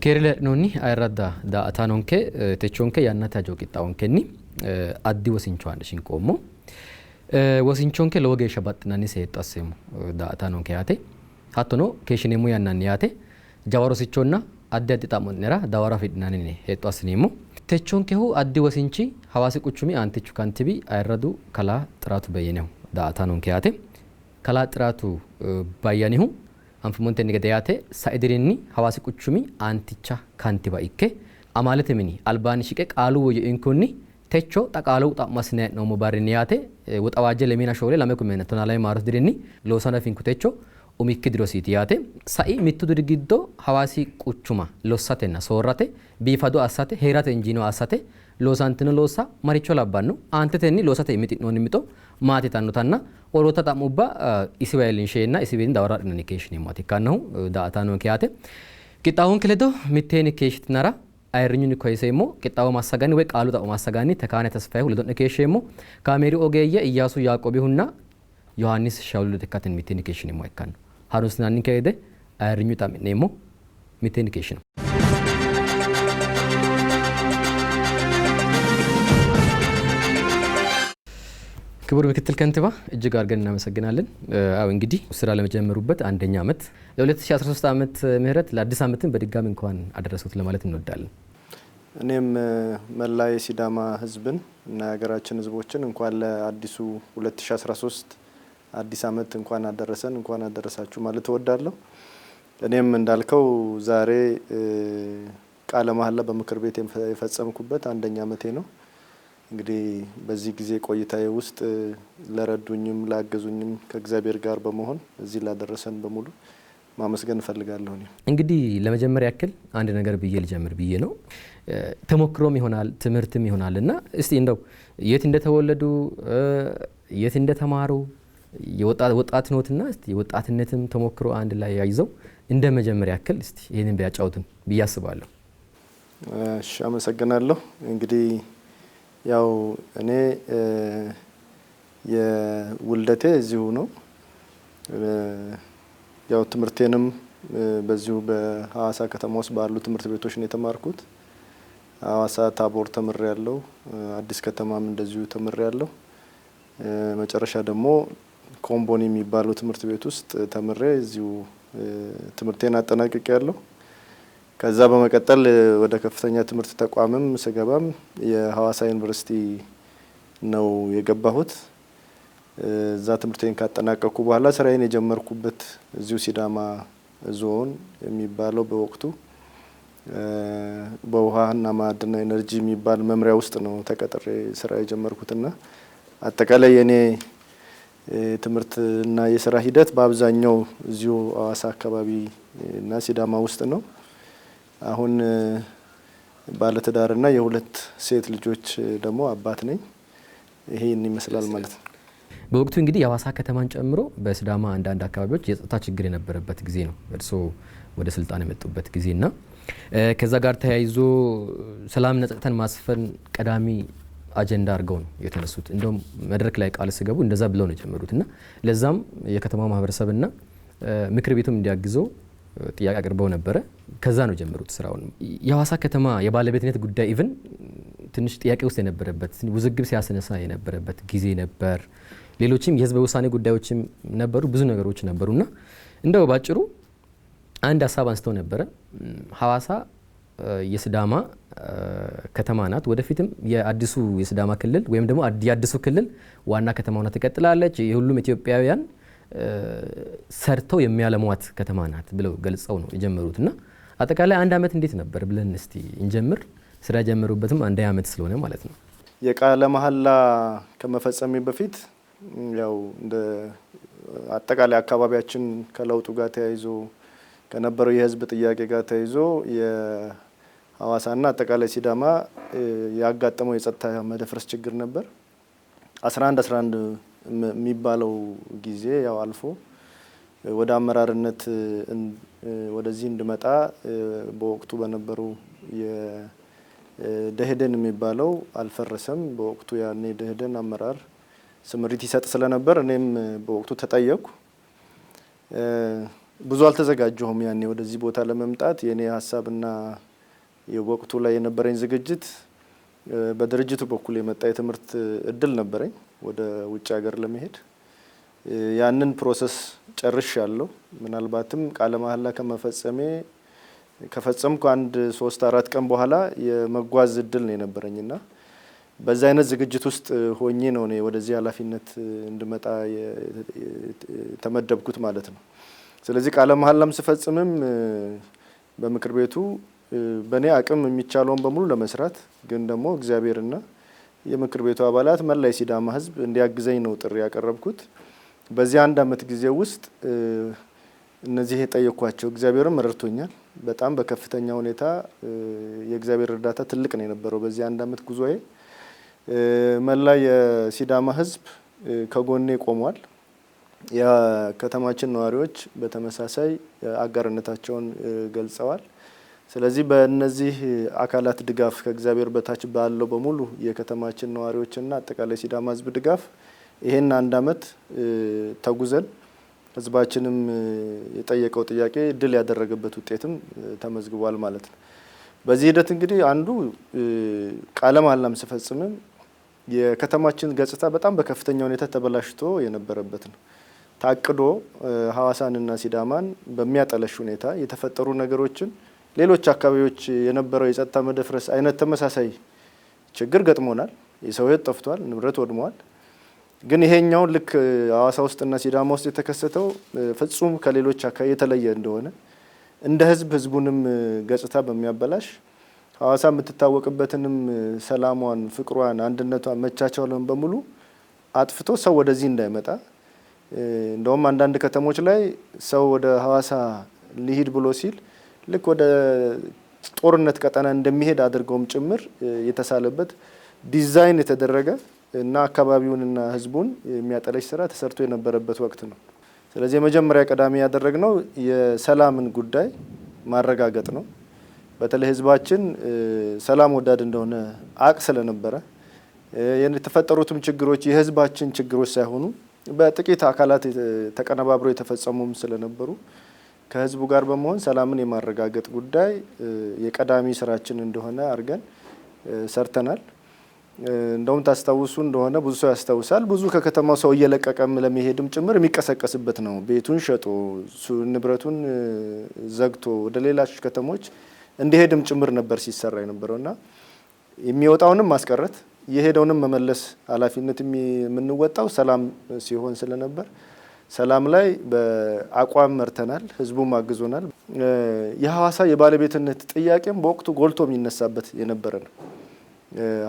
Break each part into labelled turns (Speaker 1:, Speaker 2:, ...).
Speaker 1: Keere hee'noonni ayirradda daa''ataanonke techonke yannate hajo qixxaawonkenni addi wosincho haadhe shinqoommo. Wosinchonke lowo geeshsha baxxinanni seexxo asseemmo daa''ataanonke yaate. Hattono keeshshineemmo yannanni yaate jawa rosichonna addi addi xa'mo'nera dawaro afidhinanni hexxo assineemmo. Techonkehu addi wosinchi Hawaasi quchumi aantichu kantibi ayirradu kalaa Xiraatu Beyyenehu daa''ataanonke yaate. Kalaa Xiraatu Bayyanihu anfummontenni gede yaate sai dirinni Hawaasi quchumi aanticha kantiba ikke amaalete mini albaanni shiqe qaalu woyyo inkonni techo xa qaalu xa'mo assinanni hee'noommo barrinni yaate Woxawaajje 24 2012 maarote dirinni loosa hanafinku techo umikki dirosiiti yaate. Sai mittu diri giddo Hawaasi quchuma lossatenna soorrate biifado assate heerate injiinoha assate loosantino loossa maricho labbanno, aantetenni loosate mixi'noonni mixo maati yitannotanna woloota xa'mubba isiwa iillinsheenna isiwiinni dawaro adhinanni keeshshineemmoha ikkannohu daa''ataanonke yaate. Qixxaawonke ledo mitteenni keeshshitinara ayirrinyunni koyiseemmo. Qixxaawo massaganni woy qaalu xa'mo massaganni Tekaane Tesfayehu ledo'ne keeshsheemmo. Kaameeru ogeeyye Iyyaasu Yaaqoobihunna Yohaannis Shawuli ledo ikkatenni mitteenni keeshshineemmoha ikkanno. Harunsinanninke gede ayirrinyu xa'mi'neemmo. Mitteenni keeshshino. ክቡር ምክትል ከንቲባ እጅግ አድርገን እናመሰግናለን። አዎ እንግዲህ ስራ ለመጀመሩበት አንደኛ ዓመት ለ2013 ዓመት ምህረት ለአዲስ ዓመትን በድጋሚ እንኳን አደረሱት ለማለት እንወዳለን።
Speaker 2: እኔም መላ የሲዳማ ሕዝብን እና የሀገራችን ሕዝቦችን እንኳን ለአዲሱ 2013 አዲስ ዓመት እንኳን አደረሰን እንኳን አደረሳችሁ ማለት እወዳለሁ። እኔም እንዳልከው ዛሬ ቃለ መሐላ በምክር ቤት የፈጸምኩበት አንደኛ ዓመቴ ነው። እንግዲህ በዚህ ጊዜ ቆይታዬ ውስጥ ለረዱኝም ላገዙኝም ከእግዚአብሔር ጋር በመሆን እዚህ ላደረሰን በሙሉ ማመስገን እፈልጋለሁ። እኔም
Speaker 1: እንግዲህ ለመጀመሪያ ያክል አንድ ነገር ብዬ ልጀምር ብዬ ነው። ተሞክሮም ይሆናል ትምህርትም ይሆናል እና እስቲ እንደው የት እንደተወለዱ የት እንደተማሩ ወጣት ኖትና እስቲ የወጣትነትም ተሞክሮ አንድ ላይ ያይዘው እንደ መጀመሪያ ያክል እስቲ ይሄንን ቢያጫውቱን ብዬ አስባለሁ።
Speaker 2: እሺ፣ አመሰግናለሁ። እንግዲህ ያው እኔ የውልደቴ እዚሁ ነው። ያው ትምህርቴንም በዚሁ በሐዋሳ ከተማ ውስጥ ባሉ ትምህርት ቤቶች ነው የተማርኩት። ሐዋሳ ታቦር ተምሬያለሁ። አዲስ ከተማም እንደዚሁ ተምሬያለሁ። መጨረሻ ደግሞ ኮምቦኒ የሚባለው ትምህርት ቤት ውስጥ ተምሬ እዚሁ ትምህርቴን አጠናቅቄያለሁ። ከዛ በመቀጠል ወደ ከፍተኛ ትምህርት ተቋምም ስገባም የሐዋሳ ዩኒቨርሲቲ ነው የገባሁት። እዛ ትምህርቴን ካጠናቀቅኩ በኋላ ስራዬን የጀመርኩበት እዚሁ ሲዳማ ዞን የሚባለው በወቅቱ በውሃና ማዕድንና ኤነርጂ የሚባል መምሪያ ውስጥ ነው ተቀጥሬ ስራ የጀመርኩትና አጠቃላይ የኔ ትምህርትና የስራ ሂደት በአብዛኛው እዚሁ ሐዋሳ አካባቢ እና ሲዳማ ውስጥ ነው። አሁን ባለትዳርና የሁለት ሴት ልጆች ደግሞ አባት ነኝ። ይሄን ይመስላል ማለት ነው።
Speaker 1: በወቅቱ እንግዲህ የሐዋሳ ከተማን ጨምሮ በሲዳማ አንዳንድ አካባቢዎች የጸጥታ ችግር የነበረበት ጊዜ ነው እርስዎ ወደ ስልጣን የመጡበት ጊዜና ከዛ ጋር ተያይዞ ሰላምና ጸጥታን ማስፈን ቀዳሚ አጀንዳ አድርገው ነው የተነሱት። እንደውም መድረክ ላይ ቃል ሲገቡ እንደዛ ብለው ነው የጀመሩት እና ለዛም የከተማው ማህበረሰብና ምክር ቤቱም እንዲያግዘው ጥያቄ አቅርበው ነበረ። ከዛ ነው የጀመሩት ስራውን። የሐዋሳ ከተማ የባለቤትነት ጉዳይ even ትንሽ ጥያቄ ውስጥ የነበረበት ውዝግብ ሲያስነሳ የነበረበት ጊዜ ነበር። ሌሎችም የህዝበ ውሳኔ ጉዳዮችም ነበሩ፣ ብዙ ነገሮች ነበሩና እንደው ባጭሩ አንድ ሀሳብ አንስተው ነበረ። ሐዋሳ የሲዳማ ከተማ ናት። ወደፊትም የአዲሱ የሲዳማ ክልል ወይም ደግሞ የአዲሱ ክልል ዋና ከተማ ሆና ትቀጥላለች። የሁሉም ኢትዮጵያውያን ሰርተው የሚያለሟት ከተማ ናት ብለው ገልጸው ነው የጀመሩት። እና አጠቃላይ አንድ አመት እንዴት ነበር ብለን እስቲ እንጀምር። ስራ የጀመሩበትም አንድ አመት ስለሆነ ማለት ነው።
Speaker 2: የቃለ መሐላ ከመፈጸሜ በፊት ያው እንደ አጠቃላይ አካባቢያችን ከለውጡ ጋር ተያይዞ ከነበረው የህዝብ ጥያቄ ጋር ተያይዞ የሐዋሳና አጠቃላይ ሲዳማ ያጋጠመው የጸጥታ መደፍረስ ችግር ነበር። 11 11 የሚባለው ጊዜ ያው አልፎ ወደ አመራርነት ወደዚህ እንድመጣ በወቅቱ በነበሩ የደኢህዴን የሚባለው አልፈረሰም። በወቅቱ ያኔ ደኢህዴን አመራር ስምሪት ይሰጥ ስለነበር እኔም በወቅቱ ተጠየቅኩ። ብዙ አልተዘጋጀሁም ያኔ ወደዚህ ቦታ ለመምጣት። የኔ ሀሳብና የወቅቱ ላይ የነበረኝ ዝግጅት በድርጅቱ በኩል የመጣ የትምህርት እድል ነበረኝ ወደ ውጭ ሀገር ለመሄድ። ያንን process ጨርሻለሁ። ምናልባትም ቃለ መሀላ ከመፈጸሜ ከፈጸምኩ አንድ 3 4 ቀን በኋላ የመጓዝ እድል ነው የነበረኝና በዛ አይነት ዝግጅት ውስጥ ሆኜ ነው እኔ ወደዚህ ኃላፊነት እንድመጣ የተመደብኩት ማለት ነው። ስለዚህ ቃለ መሀላም ስፈጽምም በምክር ቤቱ በእኔ አቅም የሚቻለውን በሙሉ ለመስራት ግን ደግሞ እግዚአብሔርና የምክር ቤቱ አባላት መላ የሲዳማ ሕዝብ እንዲያግዘኝ ነው ጥሪ ያቀረብኩት። በዚህ አንድ አመት ጊዜ ውስጥ እነዚህ የጠየኳቸው እግዚአብሔርም ረድቶኛል። በጣም በከፍተኛ ሁኔታ የእግዚአብሔር እርዳታ ትልቅ ነው የነበረው በዚህ አንድ አመት ጉዞዬ። መላ የሲዳማ ሕዝብ ከጎኔ ቆሟል። የከተማችን ነዋሪዎች በተመሳሳይ አጋርነታቸውን ገልጸዋል። ስለዚህ በእነዚህ አካላት ድጋፍ ከእግዚአብሔር በታች ባለው በሙሉ የከተማችን ነዋሪዎችና አጠቃላይ ሲዳማ ሕዝብ ድጋፍ ይሄን አንድ አመት ተጉዘን ህዝባችንም የጠየቀው ጥያቄ ድል ያደረገበት ውጤትም ተመዝግቧል ማለት ነው። በዚህ ሂደት እንግዲህ አንዱ ቃለ መሃላም ስፈጽምም የከተማችን ገጽታ በጣም በከፍተኛ ሁኔታ ተበላሽቶ የነበረበት ነው። ታቅዶ ሐዋሳንና ሲዳማን በሚያጠለሽ ሁኔታ የተፈጠሩ ነገሮችን ሌሎች አካባቢዎች የነበረው የጸጥታ መደፍረስ አይነት ተመሳሳይ ችግር ገጥሞናል። የሰው ህይወት ጠፍቷል፣ ንብረት ወድሟል። ግን ይሄኛው ልክ ሐዋሳ ውስጥና ሲዳማ ውስጥ የተከሰተው ፍጹም ከሌሎች አካባቢ የተለየ እንደሆነ እንደ ህዝብ ህዝቡንም ገጽታ በሚያበላሽ ሐዋሳ የምትታወቅበትንም ሰላሟን፣ ፍቅሯን፣ አንድነቷን፣ መቻቻሏን በሙሉ አጥፍቶ ሰው ወደዚህ እንዳይመጣ እንደውም አንዳንድ ከተሞች ላይ ሰው ወደ ሐዋሳ ሊሂድ ብሎ ሲል ልክ ወደ ጦርነት ቀጠና እንደሚሄድ አድርገውም ጭምር የተሳለበት ዲዛይን የተደረገ እና አካባቢውንና ህዝቡን የሚያጠለሽ ስራ ተሰርቶ የነበረበት ወቅት ነው። ስለዚህ የመጀመሪያ ቀዳሚ ያደረግነው የሰላምን ጉዳይ ማረጋገጥ ነው። በተለይ ህዝባችን ሰላም ወዳድ እንደሆነ አቅ ስለነበረ የተፈጠሩትም ችግሮች የህዝባችን ችግሮች ሳይሆኑ በጥቂት አካላት ተቀነባብረው የተፈጸሙም ስለነበሩ ከህዝቡ ጋር በመሆን ሰላምን የማረጋገጥ ጉዳይ የቀዳሚ ስራችን እንደሆነ አድርገን ሰርተናል። እንደውም ታስታውሱ እንደሆነ ብዙ ሰው ያስታውሳል። ብዙ ከከተማው ሰው እየለቀቀም ለመሄድም ጭምር የሚቀሰቀስበት ነው። ቤቱን ሸጦ ንብረቱን ዘግቶ ወደ ሌሎች ከተሞች እንዲሄድም ጭምር ነበር ሲሰራ የነበረውና የሚወጣውንም ማስቀረት የሄደውንም መመለስ ኃላፊነት የምንወጣው ሰላም ሲሆን ስለነበር ሰላም ላይ በአቋም መርተናል። ህዝቡም አግዞናል። የሐዋሳ የባለቤትነት ጥያቄም በወቅቱ ጎልቶ የሚነሳበት የነበረ ነው።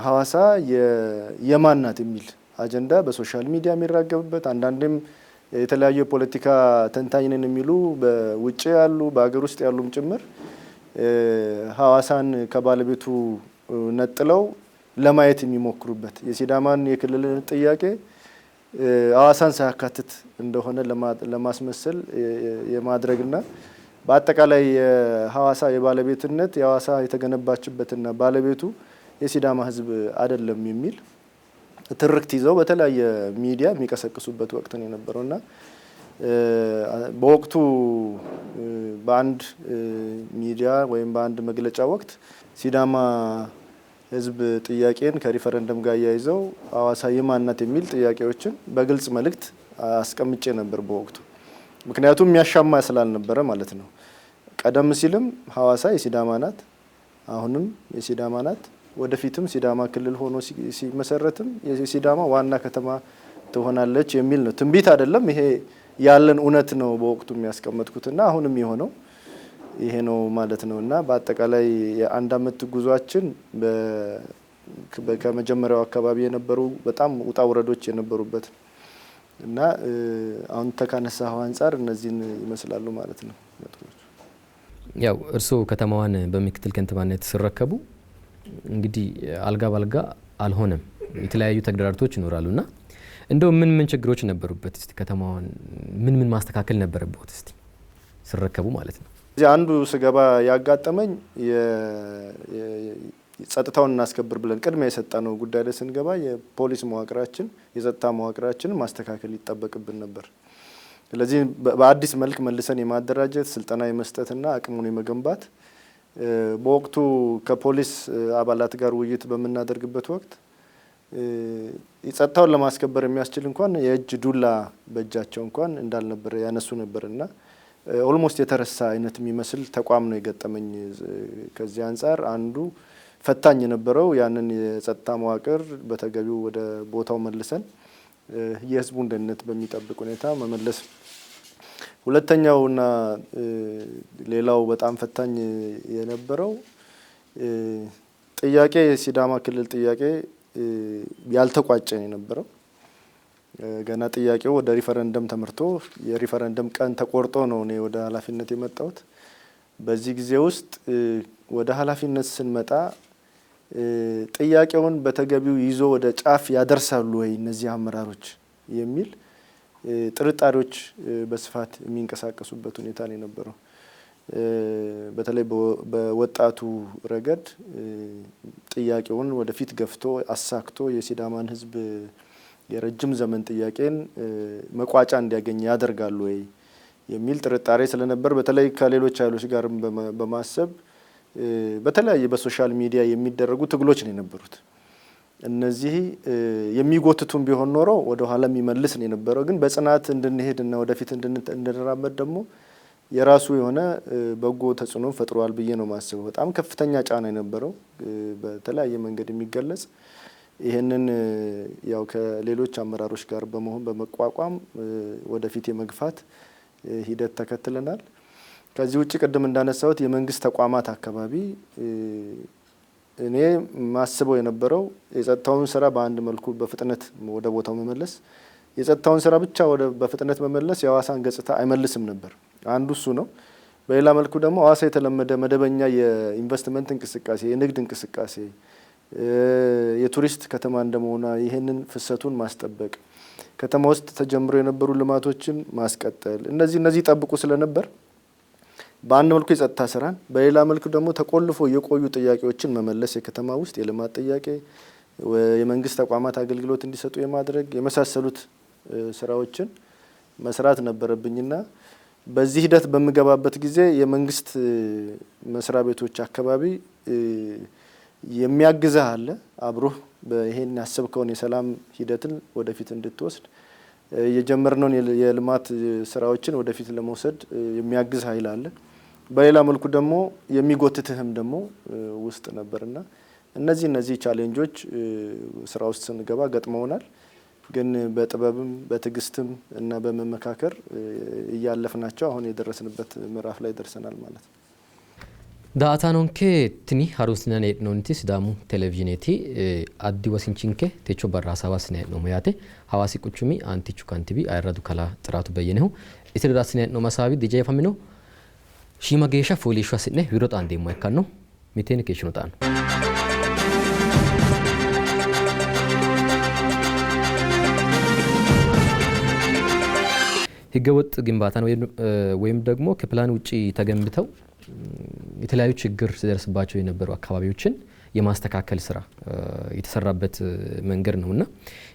Speaker 2: ሐዋሳ የማን ናት የሚል አጀንዳ በ social media የሚራገብበት አንዳንዴም የተለያዩ የፖለቲካ ተንታኝ ነን የሚሉ በውጭ ያሉ በሀገር ውስጥ ያሉም ጭምር ሐዋሳን ከባለቤቱ ነጥለው ለማየት የሚሞክሩበት የሲዳማን የክልልነት ጥያቄ ሐዋሳን ሳያካትት እንደሆነ ለማስመሰል የማድረግና በአጠቃላይ የሐዋሳ የባለቤትነት የሐዋሳ የተገነባችበትና ባለቤቱ የሲዳማ ህዝብ አይደለም የሚል ትርክት ይዘው በተለያየ ሚዲያ የሚቀሰቅሱበት ወቅት ነው የነበረውና በወቅቱ በአንድ ሚዲያ ወይም በአንድ መግለጫ ወቅት ሲዳማ ህዝብ ጥያቄን ከሪፈረንደም ጋር አያይዘው ሐዋሳ የማን ናት የሚል ጥያቄዎችን በግልጽ መልእክት አስቀምጬ ነበር በወቅቱ። ምክንያቱም የሚያሻማ ስላልነበረ ማለት ነው። ቀደም ሲልም ሐዋሳ የሲዳማ ናት፣ አሁንም የሲዳማ ናት፣ ወደፊትም ሲዳማ ክልል ሆኖ ሲመሰረትም የሲዳማ ዋና ከተማ ትሆናለች የሚል ነው። ትንቢት አይደለም፣ ይሄ ያለን እውነት ነው በወቅቱ የሚያስቀምጥኩትና አሁንም የሆነው ይሄ ነው ማለት ነውና በአጠቃላይ የአንድ አመት ጉዟችን ከመጀመሪያው አካባቢ የነበሩ በጣም ውጣ ውረዶች የነበሩበት እና አሁን ተካነሳው አንፃር እነዚህን ይመስላሉ ማለት ነው።
Speaker 1: ያው እርስዎ ከተማዋን በምክትል ከንቲባነት ሲረከቡ እንግዲህ አልጋ ባልጋ አልሆነም። የተለያዩ ተግዳሮቶች ይኖራሉና እንደው ምን ምን ችግሮች ነበሩበት? እስቲ ከተማዋን ምን ምን ማስተካከል ነበረበት እስቲ ሲረከቡ ማለት ነው?
Speaker 2: እዚህ አንዱ ስገባ ያጋጠመኝ ጸጥታውን እናስከብር ብለን ቅድሚያ የሰጠነው ጉዳይ ላይ ስንገባ የፖሊስ መዋቅራችን የጸጥታ መዋቅራችን ማስተካከል ይጠበቅብን ነበር። ስለዚህ በአዲስ መልክ መልሰን የማደራጀት፣ ስልጠና የመስጠትና አቅሙን የመገንባት፣ በወቅቱ ከፖሊስ አባላት ጋር ውይይት በምናደርግበት ወቅት ጸጥታውን ለማስከበር የሚያስችል እንኳን የእጅ ዱላ በእጃቸው እንኳን እንዳልነበረ ያነሱ ነበርና almost የተረሳ አይነት የሚመስል ተቋም ነው የገጠመኝ። ከዚህ አንጻር አንዱ ፈታኝ የነበረው ያንን የጸጥታ መዋቅር በተገቢው ወደ ቦታው መልሰን የህዝቡን ደህንነት በሚጠብቅ ሁኔታ መመለስ። ሁለተኛውና ሌላው በጣም ፈታኝ የነበረው ጥያቄ የሲዳማ ክልል ጥያቄ ያልተቋጨ ነው የነበረው። ገና ጥያቄው ወደ ሪፈረንደም ተመርቶ የሪፈረንደም ቀን ተቆርጦ ነው እኔ ወደ ኃላፊነት የመጣሁት። በዚህ ጊዜ ውስጥ ወደ ኃላፊነት ስንመጣ ጥያቄውን በተገቢው ይዞ ወደ ጫፍ ያደርሳሉ ወይ እነዚህ አመራሮች የሚል ጥርጣሬዎች በስፋት የሚንቀሳቀሱበት ሁኔታ ነው የነበረው። በተለይ በወጣቱ ረገድ ጥያቄውን ወደፊት ገፍቶ አሳክቶ የሲዳማን ህዝብ የረጅም ዘመን ጥያቄን መቋጫ እንዲያገኝ ያደርጋሉ ወይ የሚል ጥርጣሬ ስለነበር፣ በተለይ ከሌሎች ኃይሎች ጋርም በማሰብ በተለያየ በ social media የሚደረጉ ትግሎች ነው የነበሩት። እነዚህ የሚጎትቱን ቢሆን ኖሮ ወደ ኋላ የሚመልስ ነው የነበረው። ግን በጽናት እንድንሄድና ወደፊት እንድንራመድ ደግሞ የራሱ የሆነ በጎ ተጽዕኖ ፈጥሯል ብዬ ነው የማስበው። በጣም ከፍተኛ ጫና የነበረው በተለያየ መንገድ የሚገለጽ፣ ይህንን ያው ከሌሎች አመራሮች ጋር በመሆን በመቋቋም ወደፊት የመግፋት ሂደት ተከትለናል። ከዚህ ውጭ ቅድም እንዳነሳሁት የመንግስት ተቋማት አካባቢ እኔ ማስበው የነበረው የጸጥታውን ስራ በአንድ መልኩ በፍጥነት ወደ ቦታው መመለስ፣ የጸጥታውን ስራ ብቻ ወደ በፍጥነት መመለስ የሐዋሳን ገጽታ አይመልስም ነበር። አንዱ እሱ ነው። በሌላ መልኩ ደግሞ ሐዋሳ የተለመደ መደበኛ የኢንቨስትመንት እንቅስቃሴ፣ የንግድ እንቅስቃሴ፣ የቱሪስት ከተማ እንደመሆኗ ይህንን ፍሰቱን ማስጠበቅ፣ ከተማ ውስጥ ተጀምሮ የነበሩ ልማቶችን ማስቀጠል፣ እነዚህ ጠብቁ ስለነበር በአንድ መልኩ የጸጥታ ስራን፣ በሌላ መልኩ ደግሞ ተቆልፎ የቆዩ ጥያቄዎችን መመለስ፣ የከተማ ውስጥ የልማት ጥያቄ፣ የመንግስት ተቋማት አገልግሎት እንዲሰጡ የማድረግ የመሳሰሉት ስራዎችን መስራት ነበረብኝና በዚህ ሂደት በምገባበት ጊዜ የመንግስት መስሪያ ቤቶች አካባቢ የሚያግዝህ አለ፣ አብሮህ ይሄን ያሰብከውን የሰላም ሂደትን ወደፊት እንድትወስድ፣ የጀመርነውን የልማት ስራዎችን ወደፊት ለመውሰድ የሚያግዝ ኃይል አለ። በሌላ መልኩ ደግሞ የሚጎትትህም ደግሞ ውስጥ ነበርና እነዚህ challenge ኦች ስራ ውስጥ ስንገባ ገጥመውናል። ግን በጥበብም በትዕግስትም እና በመመካከር እያለፍናቸው አሁን የደረስንበት ምዕራፍ ላይ ደርሰናል ማለት ነው።
Speaker 1: Daa"ataanonke tini harunsinanni hee'noonniti Sidaamu Televizhineeti. Addi wosinchinke techo barra hasaawa assinanni hee'noommo yaate. Hawaasi quchumi aantichu kantiibi ayirradu kalaa Xiraatu Beyyenehu. Isi ledo assinanni hee'noommo hasaawi dijeefamino. Shiima geeshsha fooliishsho assi'ne wirro xaandeemmoha ikkanno. Mitteenni keeshshino xaano. ህገወጥ ግንባታን ወይም ደግሞ ከፕላን ውጪ ተገንብተው የተለያዩ ችግር ሲደርስባቸው የነበሩ አካባቢዎችን የማስተካከል ስራ የተሰራበት መንገድ ነውና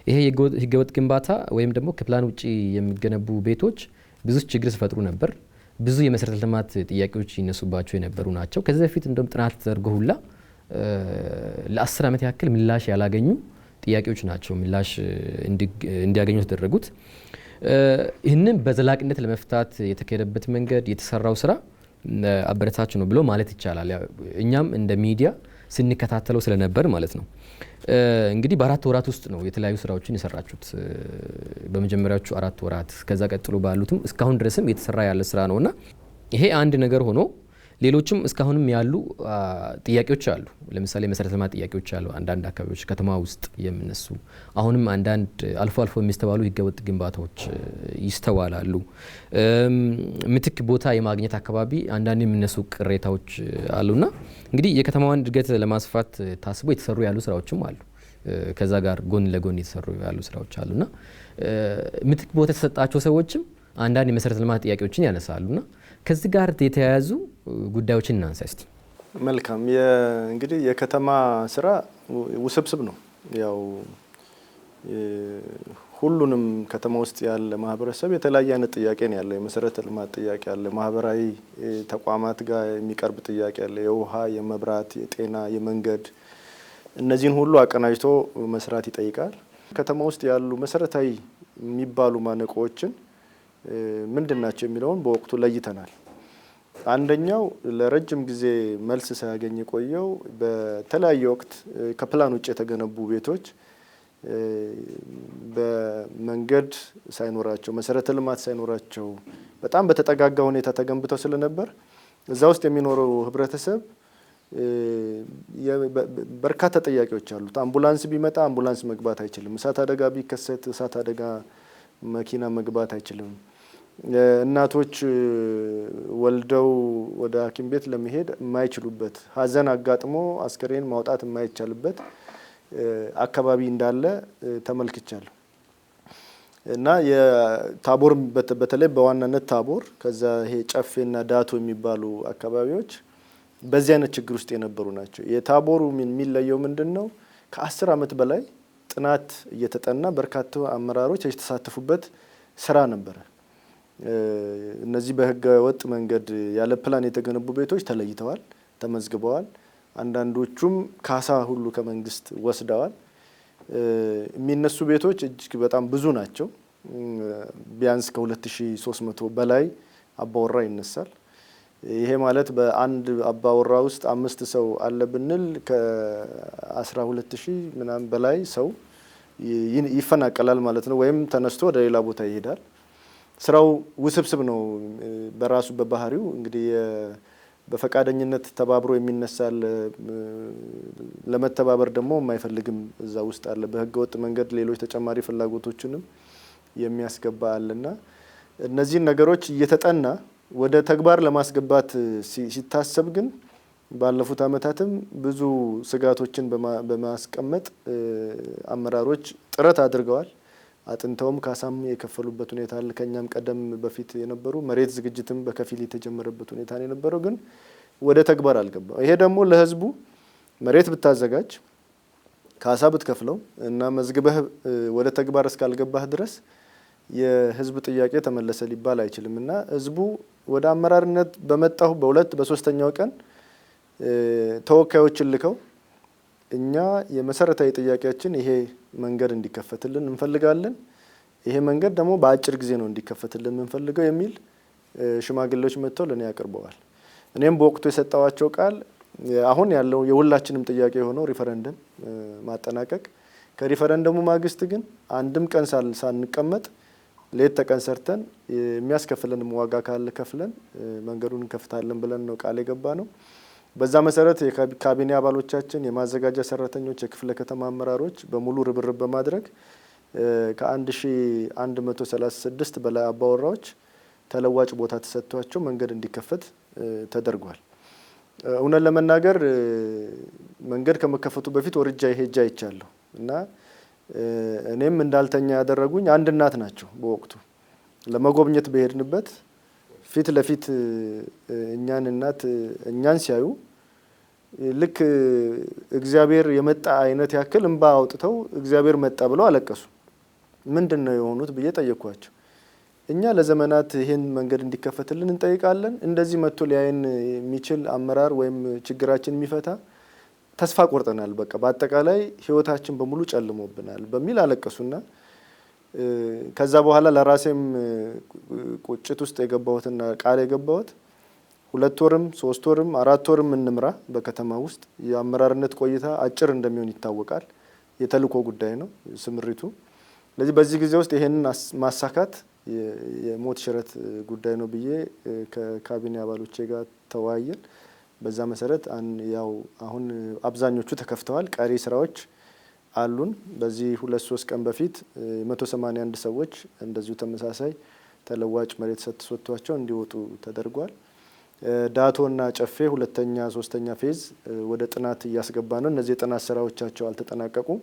Speaker 1: ይሄ ህገወጥ ግንባታ ወይም ደግሞ ከፕላን ውጪ የሚገነቡ ቤቶች ብዙ ችግር ሲፈጥሩ ነበር። ብዙ የመሰረተ ልማት ጥያቄዎች ይነሱባቸው የነበሩ ናቸው። ከዚህ በፊት እንደውም ጥናት ተደርጎ ሁላ ለ10 ዓመት ያክል ምላሽ ያላገኙ ጥያቄዎች ናቸው ምላሽ እንዲያገኙ የተደረጉት። ይህንን በዘላቂነት ለመፍታት የተካሄደበት መንገድ፣ የተሰራው ስራ አበረታች ነው ብሎ ማለት ይቻላል። እኛም እንደ ሚዲያ ስንከታተለው ስለነበር ማለት ነው። እንግዲህ በ4 ወራት ውስጥ ነው የተለያዩ ስራዎችን የሰራችሁት። በመጀመሪያዎቹ 4 ወራት፣ ከዛ ቀጥሎ ባሉትም እስካሁን ድረስም እየተሰራ ያለ ስራ ነውና ይሄ አንድ ነገር ሆኖ ሌሎችም እስካሁንም ያሉ ጥያቄዎች አሉ። ለምሳሌ መሰረተ ልማት ጥያቄዎች አሉ። አንዳንድ አካባቢዎች ከተማ ውስጥ የሚነሱ፣ አሁንም አንዳንድ አልፎ አልፎ የሚስተዋሉ ህገወጥ ግንባታዎች ይስተዋላሉ። ምትክ ቦታ የማግኘት አካባቢ አንዳንድ የሚነሱ ቅሬታዎች አሉና እንግዲህ የከተማዋን እድገት ለማስፋት ታስቦ የተሰሩ ያሉ ስራዎችም አሉ። ከዛ ጋር ጎን ለጎን የተሰሩ ያሉ ስራዎች አሉና ምትክ ቦታ የተሰጣቸው ሰዎችም አንዳንድ የመሰረተ ልማት ጥያቄዎችን ያነሳሉና ከዚህ ጋር የተያያዙ ጉዳዮችን እናንሳ እስቲ።
Speaker 2: መልካም፣ እንግዲህ የከተማ ስራ ውስብስብ ነው። ያው ሁሉንም ከተማ ውስጥ ያለ ማህበረሰብ የተለያየ አይነት ጥያቄ ነው ያለው። የመሰረተ ልማት ጥያቄ አለ፣ ማህበራዊ ተቋማት ጋር የሚቀርብ ጥያቄ አለ፣ የውሃ፣ የመብራት፣ የጤና፣ የመንገድ፣ እነዚህን ሁሉ አቀናጅቶ መስራት ይጠይቃል። ከተማ ውስጥ ያሉ መሰረታዊ የሚባሉ ማነቆዎችን ምንድን ናቸው የሚለውን በወቅቱ ለይተናል። አንደኛው ለረጅም ጊዜ መልስ ሳያገኝ የቆየው በተለያየ ወቅት ከፕላን ውጭ የተገነቡ ቤቶች በመንገድ ሳይኖራቸው፣ መሰረተ ልማት ሳይኖራቸው በጣም በተጠጋጋ ሁኔታ ተገንብተው ስለነበር እዛ ውስጥ የሚኖረው ህብረተሰብ በርካታ ጥያቄዎች አሉት። አምቡላንስ ቢመጣ አምቡላንስ መግባት አይችልም። እሳት አደጋ ቢከሰት እሳት አደጋ መኪና መግባት አይችልም። እናቶች ወልደው ወደ ሐኪም ቤት ለመሄድ የማይችሉበት፣ ሀዘን አጋጥሞ አስከሬን ማውጣት የማይቻልበት አካባቢ እንዳለ ተመልክቻለሁ። እና የታቦር፣ በተለይ በዋናነት ታቦር፣ ከዛ ይሄ ጨፌና ዳቶ የሚባሉ አካባቢዎች በዚህ አይነት ችግር ውስጥ የነበሩ ናቸው። የታቦሩ የሚለየው ምንድን ነው? ከ10 ዓመት በላይ ጥናት እየተጠና በርካታ አመራሮች የተሳተፉበት ስራ ነበረ። እነዚህ በህገ ወጥ መንገድ ያለ ፕላን የተገነቡ ቤቶች ተለይተዋል፣ ተመዝግበዋል። አንዳንዶቹም ካሳ ሁሉ ከመንግስት ወስደዋል። የሚነሱ ቤቶች እጅግ በጣም ብዙ ናቸው። ቢያንስ ከ2300 በላይ አባወራ ይነሳል። ይሄ ማለት በአንድ አባወራ ውስጥ አምስት ሰው አለ ብንል ከ12,000 ምናምን በላይ ሰው ይፈናቀላል ማለት ነው፣ ወይም ተነስቶ ወደ ሌላ ቦታ ይሄዳል። ስራው ውስብስብ ነው በራሱ በባህሪው። እንግዲህ በፈቃደኝነት ተባብሮ የሚነሳል፣ ለመተባበር ደግሞ የማይፈልግም እዛ ውስጥ አለ። በህገ ወጥ መንገድ ሌሎች ተጨማሪ ፍላጎቶችንም የሚያስገባ አለና እነዚህን ነገሮች እየተጠና ወደ ተግባር ለማስገባት ሲታሰብ ግን ባለፉት አመታትም ብዙ ስጋቶችን በማስቀመጥ አመራሮች ጥረት አድርገዋል። አጥንተውም ካሳም የከፈሉበት ሁኔታ አለ። ከኛም ቀደም በፊት የነበሩ መሬት ዝግጅትም በከፊል የተጀመረበት ሁኔታ ነው የነበረው፣ ግን ወደ ተግባር አልገባም። ይሄ ደግሞ ለህዝቡ መሬት ብታዘጋጅ፣ ካሳ ብትከፍለው እና መዝግበህ ወደ ተግባር እስካልገባህ ድረስ የህዝብ ጥያቄ ተመለሰ ሊባል አይችልም። እና ህዝቡ ወደ አመራርነት በመጣሁ በሁለት በሶስተኛው ቀን ተወካዮችን ልከው እኛ የመሰረታዊ ጥያቄያችን ይሄ መንገድ እንዲከፈትልን እንፈልጋለን፣ ይሄ መንገድ ደግሞ በአጭር ጊዜ ነው እንዲከፈትልን የምንፈልገው የሚል ሽማግሌዎች መጥተው ለእኔ አቅርበዋል። እኔም በወቅቱ የሰጠዋቸው ቃል አሁን ያለው የሁላችንም ጥያቄ የሆነው ሪፈረንደም ማጠናቀቅ፣ ከሪፈረንደሙ ማግስት ግን አንድም ቀን ሳንቀመጥ ሌት ተቀን ሰርተን የሚያስከፍለንም ዋጋ ካለ ከፍለን መንገዱን እንከፍታለን ብለን ነው ቃል የገባነው። በዛ መሰረት የካቢኔ አባሎቻችን፣ የማዘጋጃ ሰራተኞች፣ የክፍለ ከተማ አመራሮች በሙሉ ርብርብ በማድረግ ከ1136 በላይ አባወራዎች ተለዋጭ ቦታ ተሰጥቷቸው መንገድ እንዲከፈት ተደርጓል። እውነት ለመናገር መንገድ ከመከፈቱ በፊት ወርጃ ሄጄ አይቻለሁ እና እኔም እንዳልተኛ ያደረጉኝ አንድ እናት ናቸው። በወቅቱ ለመጎብኘት በሄድንበት ፊት ለፊት እኛን እናት እኛን ሲያዩ ልክ እግዚአብሔር የመጣ አይነት ያክል እንባ አውጥተው እግዚአብሔር መጣ ብለው አለቀሱ። ምንድን ነው የሆኑት ብዬ ጠየኳቸው። እኛ ለዘመናት ይህን መንገድ እንዲከፈትልን እንጠይቃለን። እንደዚህ መጥቶ ሊያይን የሚችል አመራር ወይም ችግራችን የሚፈታ ተስፋ ቆርጠናል። በቃ በአጠቃላይ ህይወታችን በሙሉ ጨልሞብናል በሚል አለቀሱና ከዛ በኋላ ለራሴም ቁጭት ውስጥ የገባሁትና ቃል የገባሁት 2 ወርም 3 ወርም 4 ወርም እንምራ፣ በከተማ ውስጥ የአመራርነት ቆይታ አጭር እንደሚሆን ይታወቃል። የተልእኮ ጉዳይ ነው ስምሪቱ። ስለዚህ በዚህ ጊዜ ውስጥ ይሄንን ማሳካት የሞት ሽረት ጉዳይ ነው ብዬ ከካቢኔ አባሎቼ ጋር ተወያየን። በዛ መሰረት ያው አሁን አብዛኞቹ ተከፍተዋል። ቀሪ ስራዎች አሉን። በዚህ 2-3 ቀን በፊት 181 ሰዎች እንደዚሁ ተመሳሳይ ተለዋጭ መሬት ሰጥቷቸው እንዲወጡ ተደርጓል። ዳቶና ጨፌ ሁለተኛ ሶስተኛ phase ወደ ጥናት እያስገባ ነው። እነዚህ የጥናት ስራዎቻቸው አልተጠናቀቁም።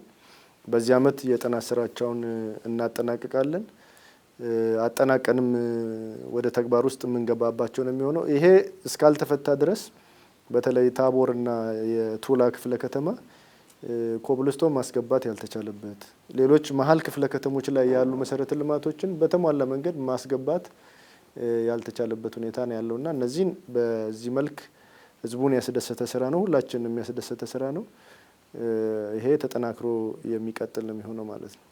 Speaker 2: በዚህ አመት የጥናት ስራቸውን እናጠናቅቃለን። አጠናቀንም ወደ ተግባር ውስጥ የምንገባባቸው ነው የሚሆነው። ይሄ እስካልተፈታ ድረስ በተለይ ታቦርና የቱላ ክፍለ ከተማ ኮብልስቶን ማስገባት ያልተቻለበት፣ ሌሎች መሀል ክፍለ ከተሞች ላይ ያሉ መሰረተ ልማቶችን በተሟላ መንገድ ማስገባት ያልተቻለበት ሁኔታ ነው ያለውና እነዚህን በዚህ መልክ ህዝቡን ያስደሰተ ስራ ነው። ሁላችንም የሚያስደሰተ ስራ ነው። ይሄ ተጠናክሮ የሚቀጥል ነው የሚሆነው ማለት ነው።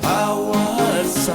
Speaker 3: ሐዋሳ።